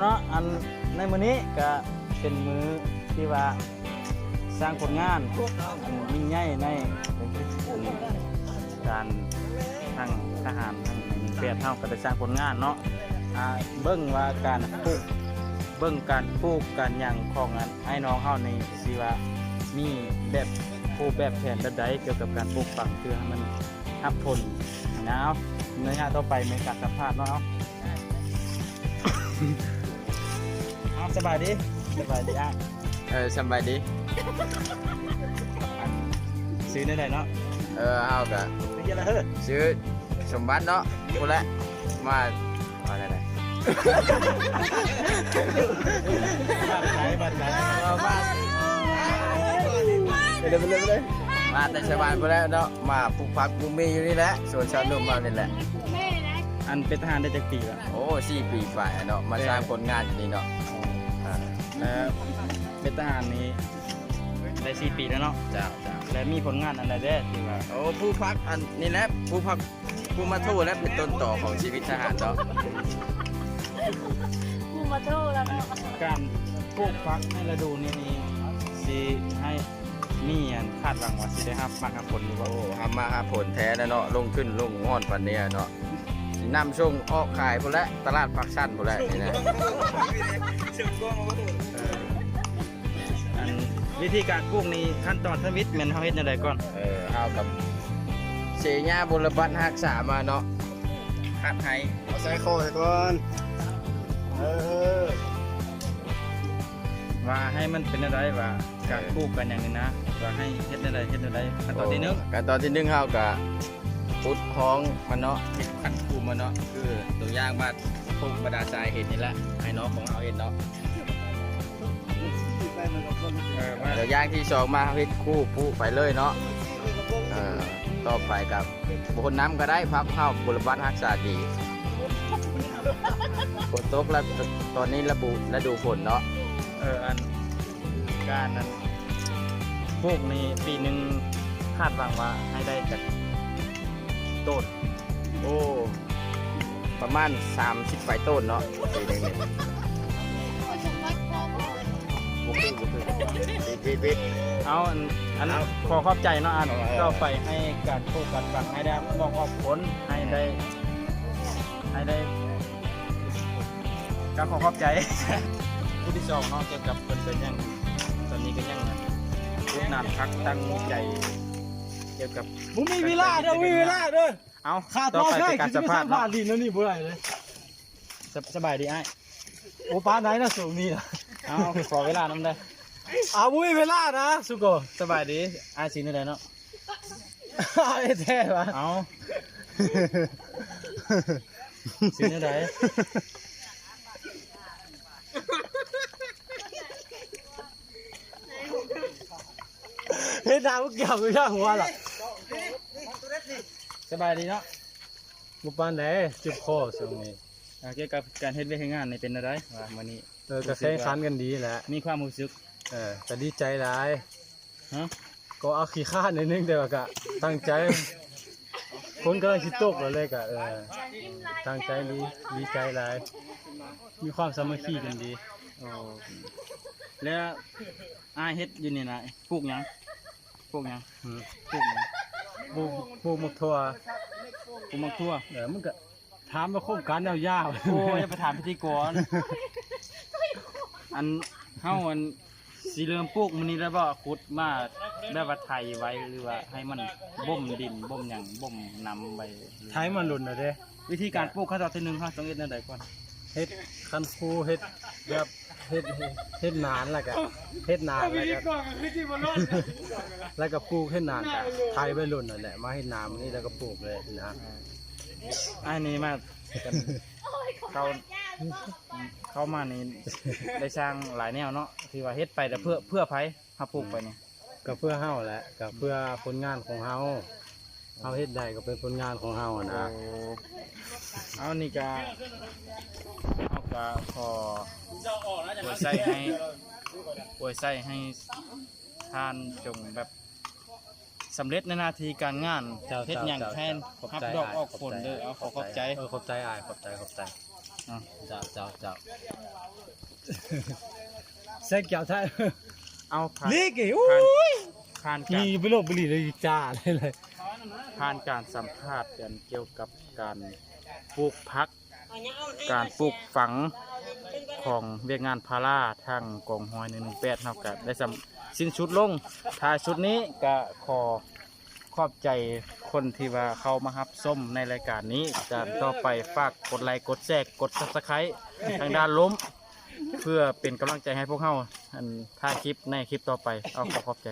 ເນາະ ອັນໃນມື້ນີ້ກະເປັນມື້ທີ່ວ່າສ້າງຜົນງານອັນຍິ່ງໃຫຍ່ໃນການທັງທະຫານທັງແປດເຮົາກະໄດ້ສ້າງຜົນງານເນາະ ອ່າ ເບິ່ງວ່າການປູກ ເບິ່ງການປູກການຫຍັງຂອງອັນອ້າຍນ້ອງເຮົານີ້ຊິວ່າມີແບບຮູບແບບແຜນແບບໃດກ່ຽວກັບການປູກຝັງ ເພື່ອໃຫ້ມັນຮັບຜົນນະ. ເອົາ ໃນໄລຍະຕໍ່ໄປແມ່ນການສຳພາດເນາະ. ເອົາ ສະບາຍດີ ສະບາຍດີອ້າຍ. ເອີ ສະບາຍດີ. ອັນ ຊື່ແນວໃດເນາະ? ເອີ ເຮົາກະ ຊື່ສົມບັດເນາະ ພຸ້ນແຫຼະ ມາ ມາແນວໃດ? ບ້ານໃດ ບ້ານໃດ? ເອີ ບ້ານ ໄປເລີຍ ໄປເລີຍ ໄປເລີຍ ມາແຕ່ໄຊບ້ານພຸ້ນແຫຼະເນາະ ມາປູກຜັກປູກໝີ່ຢູ່ນີ້ແຫຼະ ສວນຊາວໜຸ່ມເຮົານີ້ແຫຼະ. ອັນເປັນທະຫານໄດ້ຈັກປີລະ? ໂອ້ ສີ່ປີປາຍເນາະ ມາສ້າງຜົນງານຢູ່ນີ້ເນາະ. ເອີ ເປັນທະຫານນີ້ໄດ້ສີ່ປີແລ້ວເນາະ? ເຈົ້າ ເຈົ້າ. ແລະ ມີຜົນງານອັນໃດແດ່ທີ່ວ່າ ໂອ້ ປູກຜັກ ອັນນີ້ແຫຼະ ປູກຜັກ ປູກໝາກໂທ ແລະ ເປັນຕົ້ນຕໍຂອງຊີວິດທະຫານເນາະ. ປູກໝາກໂທແລ້ວເນາະ. ການປູກຜັກໃນລະດູນີ້ນີ້ ຊິໃຫ້ມີອັນຄາດຫວັງວ່າຊິໄດ້ຮັບໝາກຮັບຜົນຢູ່ບໍ່? ໂອ້ ຮັບໝາກຮັບຜົນແທ້ແລ້ວເນາະ ລົງທຶນລົງຮ້ອນປານນີ້ເນາະ ຊິນຳສົ່ງອອກຂາຍພຸ້ນແຫຼະ ຕະຫຼາດປາກຊັນພຸ້ນແຫຼະນີ້ນະ. ອັນວິທີການປູກນີ້ ຂັ້ນຕອນທຳອິດແມ່ນເຮົາເຮັດແນວໃດກ່ອນ? ເອີ ເຮົາກະເສຫຍ້າບົວລະບັດຮັກສາມາເນາະ ຮັດໃຫ້ ເອົາໃສ່ຄໍໃສ່ກ່ອນ ເອີ ວ່າໃຫ້ມັນເປັນແນວໃດ ວ່າການ ເອີ ປູກການຫຍັງນີ້ນະ ວ່າໃຫ້ເຮັດແນວໃດ ເຮັດແນວໃດ. ຂັ້ນຕອນທີໜຶ່ງ ໂອ້ ຂັ້ນຕອນທີໜຶ່ງ ເຮົາກະ ຂຸດຮ່ອງມັນເນາະ ເຮັດຄັນຄູມັນເນາະ ຄືຕົວຢ່າງມາປູກບັນດາຊາຍເຫັນນີ້ແຫຼະ ອ້າຍນ້ອງຂອງເຮົາເຮັດເນາະ. ເອີ ຕົວຢ່າງທີສອງມາ ເຮົາເຮັດຄູປູກໄປເລີຍເນາະ. ເອີ ຕໍ່ໄປກະບໍ່ຫົດນ້ຳກະໄດ້ ຜັກເຮົາບົວລະບັດຮັກສາດີ ຝົນຕົກແລ້ວ ຕອນນີ້ລະດູ ລະດູຝົນເນາະ. ເອີ ອັນ ການນັ້ນ ປູກນີ້ປີໜຶ່ງຄາດຫວັງວ່າໃຫ້ໄດ້ຈັກໂຕນ? ໂອ້ ປະມານສາມສິບປາຍໂຕນເນາະ ປີໜຶ່ງນີ້. ບໍ່ຄື ບໍ່ຄື ຜິດ ຜິດ ຜິດ. ເອົາ ອັນ ອັນ ເອົາ ຂໍຂອບໃຈເນາະ ອັນ ເອີ ຕໍ່ໄປໃຫ້ການປູກການຝັງໃຫ້ໄດ້ອອກ ອອກຜົນ ໃຫ້ໄດ້ ໃຫ້ໄດ້ ກະຂໍຂອບໃຈ. ຜູ້ທີສອງເນາະ ກ່ຽວກັບເພິ່ນກະຍັງ ຕອນນີ້ກະຍັງຂຸດນ້ຳຜັກ ຕັ້ງໃຈກ່ຽວກັບ ບໍ່ມີເວລາເດີ ບໍ່ມີເວລາເດີ. ເອົາ ຂ້າ ຕໍ່ໄປເປັນການສຳພາດເນາະ ຫຼິ້ນແນວນີ້ບໍ່ໄດ້ເລີຍ. ສະ ສະບາຍດີອ້າຍ. ໂອ້ ປານໃດນະ ຊ່ວງນີ້ນະ. ເອົາ ຂໍເວລານຳໄດ້. ເອົາ ບໍ່ມີເວລານະ ສຸໂກ. ສະບາຍດີ ອ້າຍຊື່ແນວໃດເນາະ? ອ້າຍແທ້ວະ. ເອົາ ຊື່ແນວໃດ? ເຮັດໜ້າບໍ່ກ່ຽວກັບເລື່ອງຫົວລະ. ສະບາຍດີເນາະ. ບໍ່ປານໃດ ເຈັບຄໍຊ່ວງນີ້. ອ່າ ກ່ຽວກັບການເຮັດວຽກເຮັດງານນີ້ເປັນແນວໃດ ວ່າມື້ນີ້? ເອີ ກະແຂ່ງຂັນກັນດີແຫຼະ ມີຄວາມຮູ້ສຶກ ເອີ ກະດີໃຈຫຼາຍ. ຮະ? ກໍອາກຂີ້ຄ້ານໜ້ອຍໜຶ່ງ ແຕ່ວ່າກະຕັ້ງໃຈ ຝົນກຳລັງຊິຕົກແລ້ວເລີຍ ກະ ເອີ ຕັ້ງໃຈດີ ດີໃຈຫຼາຍ ມີຄວາມສາມັກຄີກັນດີ. ໂອ້ ແລ້ວອ້າຍເຮັດຢູ່ນີ້ນະ ປູກຫຍັງ? ປູກຫຍັງ? ອືມ ປູກຫຍັງ? ປູກ ປູກໝາກຖົ່ວ. ປູກໝາກຖົ່ວ. ເອີ ມັນກະ ຖາມວ່າໂຄງການແນວຍາວ. ໂອ້ຍ ຢ່າໄປຖາມພິທີກອນ. ອັນ ເຮົາ ອັນ ຊິເລີ່ມປູກມື້ນີ້ແລ້ວບໍ່? ຂຸດມາແບບວ່າໄຖໄວ້ ຫຼືວ່າໃຫ້ມັນບົ່ມດິນບົ່ມຫຍັງບົ່ມນ້ຳໄວ້? ໄຖມາດົນແລ້ວເດ້. ວິທີການປູກຂັ້ນຕອນທີໜຶ່ງ ເຮົາຕ້ອງເຮັດແນວໃດກ່ອນ? ເຮັດຄັນຄູ ເຮັດແບບ ເຮັດ ເຮັດ ເຮັດໜານ ແລ້ວກະ ເຮັດໜານ ແລ້ວກະ ແລ້ວກະປູກ ເຮັດໜານ ກະໄຖໄວ້ດົນນັ້ນແຫຼະ ມາເຮັດໜານນີ້ ແລ້ວກະປູກເລີຍນະ. ອັນນີ້ມາ ເຂົ້າ ເຂົ້າມານີ້ໄດ້ສ້າງຫຼາຍແນວເນາະ ທີ່ວ່າເຮັດໄປແລ້ວເພື່ອ ເພື່ອໃຜ? ເຮົາປູກໄປນີ້ ກະເພື່ອເຮົາແຫຼະ ກະເພື່ອຜົນງານຂອງເຮົາ ເຮົາເຮັດໄດ້ກະເປັນຜົນງານຂອງເຮົາຫັ້ນນະ. ໂອ້ ເອົາ ນີ້ກະ ເຮົາກະຂໍອວຍໄຊໃຫ້ ອວຍໄຊໃຫ້ທ່ານຈົ່ງແບບສຳເລັດໃນໜ້າທີ່ການງານ ເຈົ້າ ເຮັດຫຍັງ ເຈົ້າ ໃຫ້ ເຈົ້າ ຮັບດອກອອກຜົນເດີ. ເອົາ ຂໍຂອບໃຈ ເອີ ຂອບໃຈອ້າຍ ຂອບໃຈ ຂອບໃຈ. ເຈົ້າ ເຈົ້າ ເຈົ້າ ແຊງແກ້ວໄທ ເອົາຜ່ານ ລີກອີກ ໂອ້ຍ ຜ່ານກາ ນີ້ ນ ໄປໂລກໄປລີກເລີຍຈ້າເລີຍ ຜ່ານການສຳພາດກັນກ່ຽວກັບການປູກຜັກ ການປູກຝັງຂອງວຽກງານພາລາທາງກອງຮ້ອຍໜຶ່ງໜຶ່ງແປດ ເຮົາກະໄດ້ສຳ ສິ້ນສຸດລົງ ທ້າຍສຸດນີ້ກະຂໍຂອບໃຈຄົນທີ່ວ່າເຂົ້າມາຮັບຊົມໃນລາຍການນີ້ ການຕໍ່ໄປຝາກກົດໄລ ກົດແຊ ກົດຊັບສະໄຄຣບ໌ ທາງດ້ານລຸ່ມ ເພື່ອເປັນກຳລັງໃຈໃຫ້ພວກເຮົາ ອັນ ຖ່າຍຄລິບໃນຄລິບຕໍ່ໄປ ເອົາ ຂໍຂອບໃຈ.